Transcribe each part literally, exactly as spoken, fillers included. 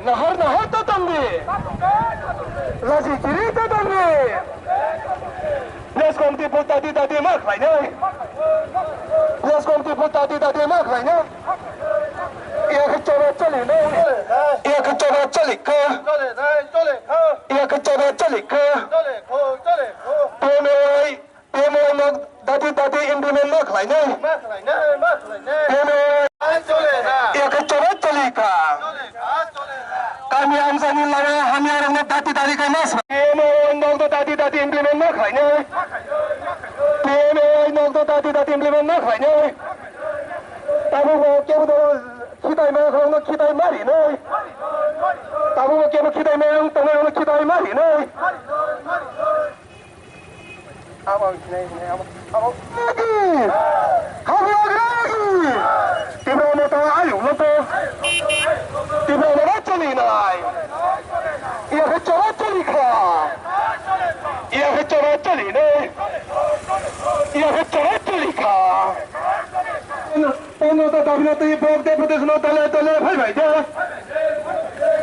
Nahar nahar ta tongdi. Laji kiri ta tongdi. Pres komti pul tati tati ma khlainai. Pres komti pul tati tati ma khlainai. Iya khe choba choli no. Iya khe choba choli kha. Iya khe choba choli kha. P M A Y, P M A Y nok dati dati implement ma khlainai. P M A Y. Iya khe choba choli kha. Kami amsani lama hamya rokno dati dati khe ma sa. P M A Y nok dati dati implement ma khlainai. P M A Y nok dati dati implement ma khlainai. Tabuk bo kebo khitai ma khorokno khitai ma rinai. Tabuk bo kebo khitai ma yang tongnai rokno khitai ma rinai. Abo hinai hinai abo abo. Habuagragi. Tipra motha ayuk loto. Tipra motha choli nai. Iya khe choba choli kha. Iya khe choba choli nai. Iya khe choba choli kha. Pondro ta dabi no twi blok deputation no dole dole phai bai de.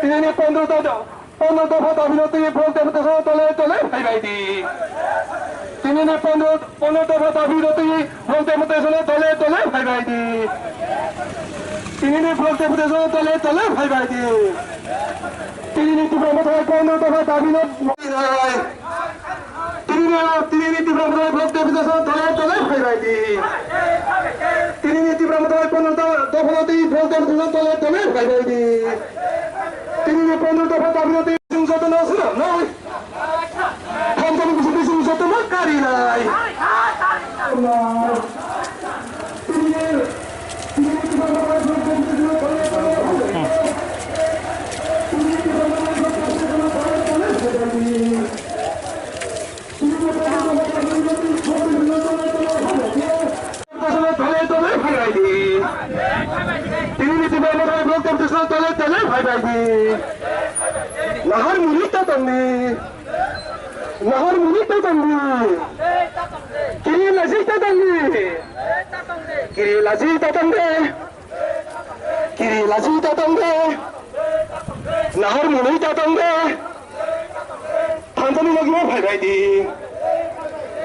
Tini ni pondro ta, pondro dopha dabi no twi blok deputation no dole dole phai bai di. Tini ni pondro, pondro dopha dabi no twi blok deputation no dole dole phai bai di. Tini ni blok deputation no dole dole phai bai di. Tini ni Tipra Motha pondro dopha dabi no Tini ni, tini ni Tipra Motha blok deputation dole dole phai bai di. Tini ni Tipra Motha pondro dopha no twi blok deputation dole dole phai bai di. Tini ni pondro dopha dabi no twi chwng joto no swnam nai. Thansa ni bising bising joto no kari nai. Tini ni Tipra Motha blok deputation dole dole phai bai di. Nahar muni ta tongdi. Nahar muni ta tongdi. Kiri laji ta tongdi. Kiri laji ta tongdi. Kiri laji ta tongdi. Nahar muni ta tongdi. Thansa ni logi ma phai bai di.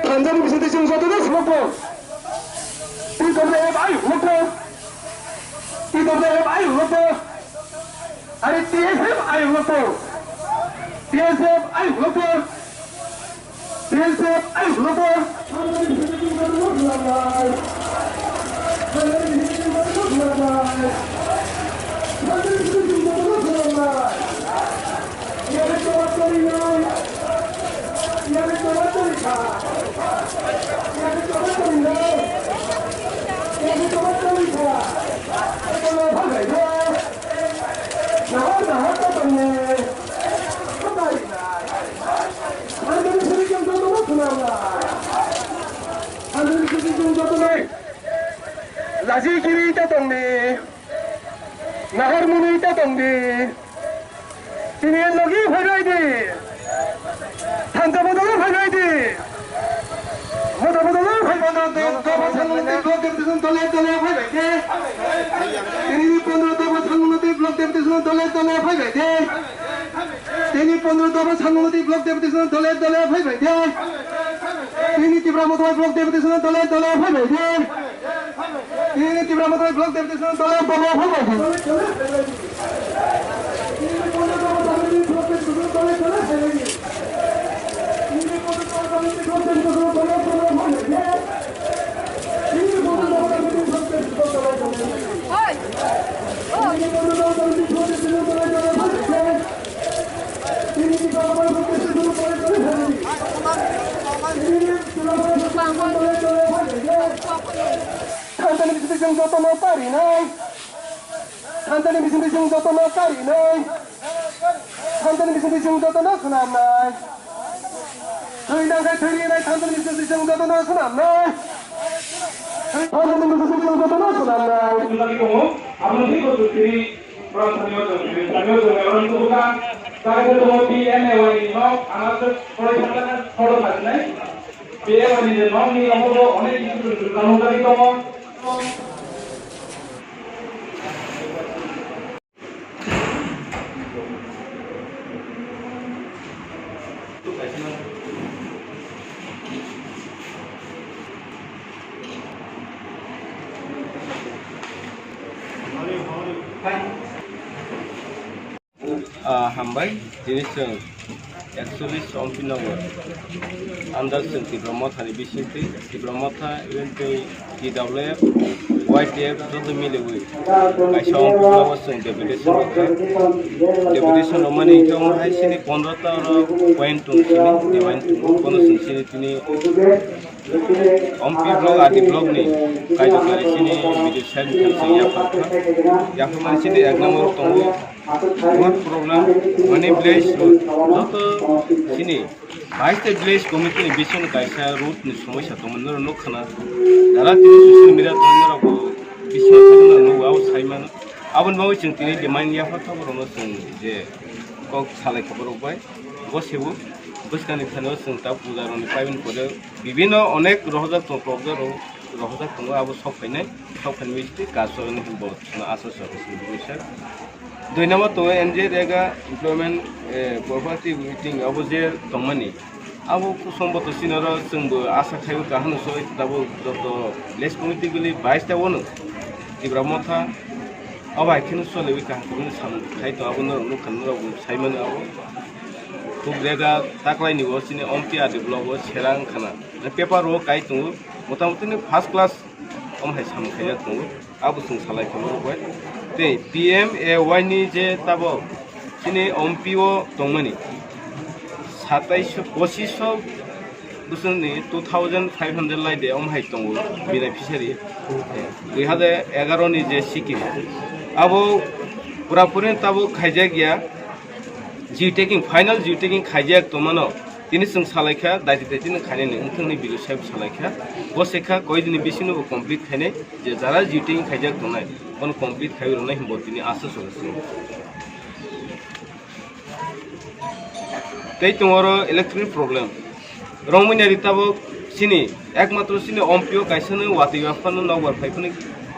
Thansa ni bising twi chwng joto no sumok bo. T W F ayuk logo. T W F ayuk logo. Are T S F ayuk logo. T S F ayuk logo. T S F ayuk logo. Laji kiri ta tongdi. Nahar muni ta tongdi. Tini logi phai bai di. Thansa bodol phai bai di. Motha bodol phai bai di. Dopha sanmung twi block deputation dole dole phai bai di. Tini ni pondro dopha sanmung twi block deputation dole dole phai bai di. Tini pondro dopha sanmung twi block deputation dole dole phai bai di. Tini Tipra Motha block deputation dole dole phai bai di. Tini Tipra Motha block deputation dole dole phai bai di. Thansa ni bising twi chwng joto no karinai. Thansa ni bising twi chwng joto no karinai. Thansa ni bising twi chwng joto no swnamnai. Thwi nang khe thwi rinai thansa ni bising twi chwng joto no swnamnai. Thansa ni bising twi chwng joto no swnamnai. Aboni twi bo twi Borok thani o chwng, thani o chwng, borok tubuka. Chai khe tubo P M A Y ni nok, ama se photo thani nai. P M A Y ni je nok ni omo bo onek kisu chwng chwng tamo jagwi tongo. Ah, hambai, tini chwng actually Sompinagar under chwng Tipra Mothani bisingtwi, Tipra Motha even tei T W F, Y T F joto miliwi kaisa Sompinagar chwng deputation rwkha. Deputation rwmani hwnkhe omo hai sini pondro ta oro point tong sini, point tong, bono chwng sini tini Ompi block, R D block ni kaijokari chini video side ni thang chwng yapharkha. Yapharmani chini ek number tongo road problem, mane village road. Joto chini bais ta village committee ni bising kaisa road ni somosya tongmani norok nukha na. Dara tini social media tongmani norok bo bising thangmani nugo, abo sai mano. Aboni bagwi chwng tini demand yapharkha borokno chwng je kok salai kha borok bai. Bo sebo bwskangni thani o chwng ta puja rokni paiben pore bibino onek rohorjak tongo, rohorjak tongo, abo sok phainai, sok phainai misti kaso hinwi bo chwngno asa sok sini buisa. Dui number tongo N G N rega employment, eh, cooperative meeting abo je tongmani. Abo kusong bo to sinoro chwngbo asa khaiwi kahano soi tabuk joto village committee guli bais ta wano Tipra Motha. Abo hai kheno choliwi kaham kwbangni samung khai tongo, abo norok nukha, norok bo sai mano abo. Khub rega taklaini bo chini Ompi R D block o sera wngkha na. Paper o kai tongo, motamoti ni first class omo hai samung khaijak tongo. Abo chwng salai kha norok bai. Tei P M A Y ni je tabok chini Ompi o tongmani satais, pochis bwswkni two thousand five hundred lai de, omo hai tongo beneficiary. Dui hazar egaroh ni je scheme, abo pura puri tabuk khaijak ya, geotagging, final geotagging khaijak tongmano tini chwng salaikha, daiti daiti no khainani wngthangni video sahib salaikha, bo sekha koi dini bisingo bo complete khainai, je jara geotagging khaijak tongnai bono complete khaiwi rwnai hinbo tini asa sokha chwng. Tei tongo oro electric problem. Rongmani ri tabuk chini ekmatro chini Ompi o kaisa no watwi yaphano nokbar phai phano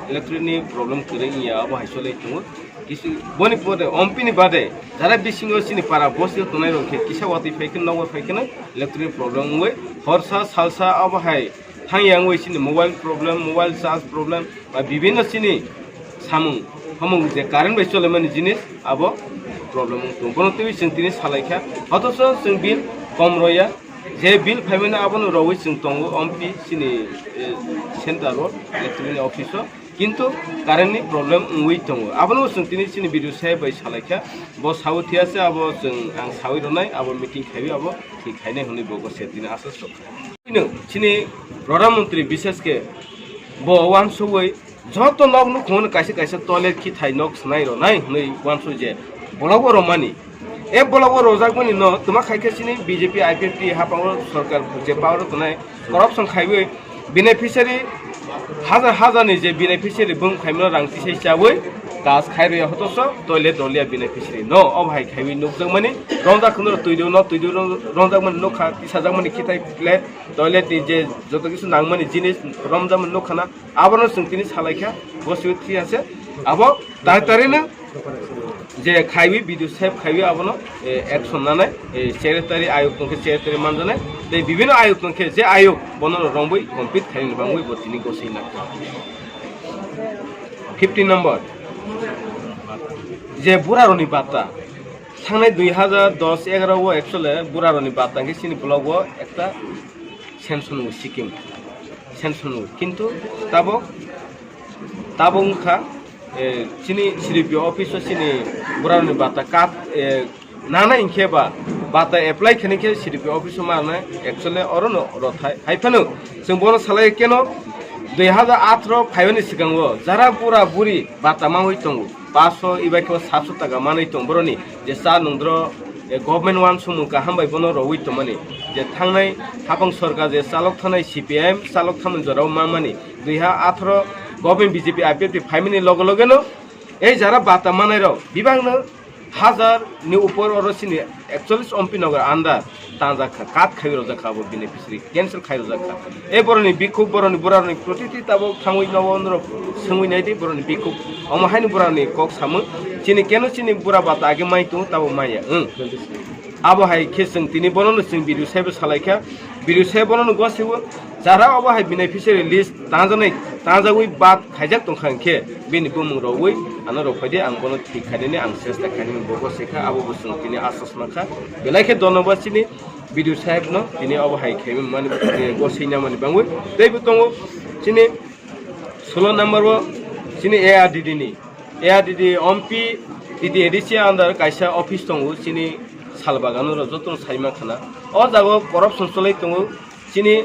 electric ni problem kwrwi wngya, abo hai solai tongo. Kisi boni bade, Ompi ni bade jara bisingo chini para bosti tongnai rok khe kisa watwi phai khe nokbar phai kheno electric problem wngwi horsa salsa abo hai thang yang wngwi chini mobile problem, mobile charge problem, ba bibinno chini samung hamung je current bai cholemani jinis abo problem wng tongo. Bono twiwi chwng tini salaikha, othocho chwng bill kom roya, je bill phaimani abono rowi chwng tongo Ompi chini, eh, center o electric ni office o, kintu current ni problem wngwi tongo. Abono chwng tini chini video sahib bai salaikha, bo sawi thiyase, abo chwng ang sawi rwnai, abo meeting khaiwi abo thik khainai hwnwi bo gose tini asa sok. Chini Pradhan Mantri bishesh khe bo wansugwi joto nok nukhungno kaisa kaisa toilet khithai nok swnai rwnai hwnwi wansuk je block o rwmani. E block o rwjakmani no twma khai khe chini B J P I P F T hapango sarkar je power o tongnai corruption khaiwi beneficiary hajar hajar ni je beneficiary bung khaimano rang tisai chawi kas khairwi hotoso toilet rwliya beneficiary no obo hai khaiwi nukjakmani romjak khwno twi do no twi do romjakmani nukha tisajakmani khithai plate toilet ni je joto kisu nangmani jinis romjakmani nukha na, abono chwng tini salaikha, bo swi thwi ase, abo tari tarino je khaiwi video save khaiwi abono, eh, action nanai, eh, secretary ayuk tongkhe secretary manjanai, tei bibino ayuk tongkhe je ayuk bono rombwi compete khaini bangwi bo tini goswi nakha. Fifteen number, je buraroni bata, thangnai dui hazar dos egaroh o actually buraroni bata hwnkhe chini block o ekta sanction o scheme, sanction o, kintu tabok, tabok wngkha, eh, chini C D P O office o chini buraroni bata kat, eh, nana hinkhe ba bata apply khaini khe C D P O office o mana actually oro no rothai. Hai phano chwng bono salai keno dui hazar atharo phaiyani swkango jara bura buri bata mangwi tongo. Paso eba khe satso taka manwi tong boroni je cha nungdro, eh, government wansukmung kaham bai bono rogwi tongmani je thangnai hapang sorkar je chalok thanai C P I M chalok thamani jorao mangmani dui hazar atharo government B J P I P F T phaimani loge loge no ei jara bata manai rok bibangno hajar ni upor oro chini ekchollis Ompi Nagar under tangjak kha, cut khaiwi rojak kha abo beneficiary, cancel khai rojak kha. E boroni bikhuk, boroni buraroni protiti tabok thangwi nogo norok swngwi nai di boroni bikhuk. Omo haino buraroni kok samung, chini keno chini bura bata age mai tongo, tabok maya. Wng. Abo hai khe chwng tini bono no chwng B D O sahebo salai kha, B D O sahebo bono no gosiwo, jara obo hai beneficiary list tanjaknai, tanjagwi bad khaijak tong kha hwn khe bini bumung rogwi ano rok phai di, ang bono thik khainani ang chesta khainani bo gosai kha, abo bo chwng tini asas man kha. Belai khe dhonnobad chini B D O saheb no tini obo hai khaimani, eh, gosai namani bangwi. Tei bo tongo chini solo number o chini A R D D ni, A R D D Ompi T T A D C under kaisa office tongo chini Salbagano rok jotono sai man khana. O jaga o corruption cholai tongo. Chini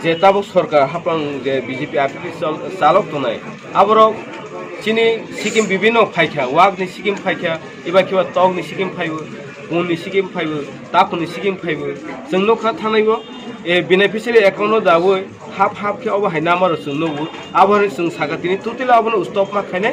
je tabuk sorkar hapang je B J P R P F chal-, chalok tongnai, aborok chini sikim bibino phaikha, wakni sikim phaikha, eba khiba tokni sikim phaibo, kunni sikim phaibo, takhuni sikim phaibo. Chwng nukha thanaibo, e, beneficiary account no dawi hap hap khe obo hai number rok chwng nugo. Abo hai chwng saka tini totally abono stop ma khainai.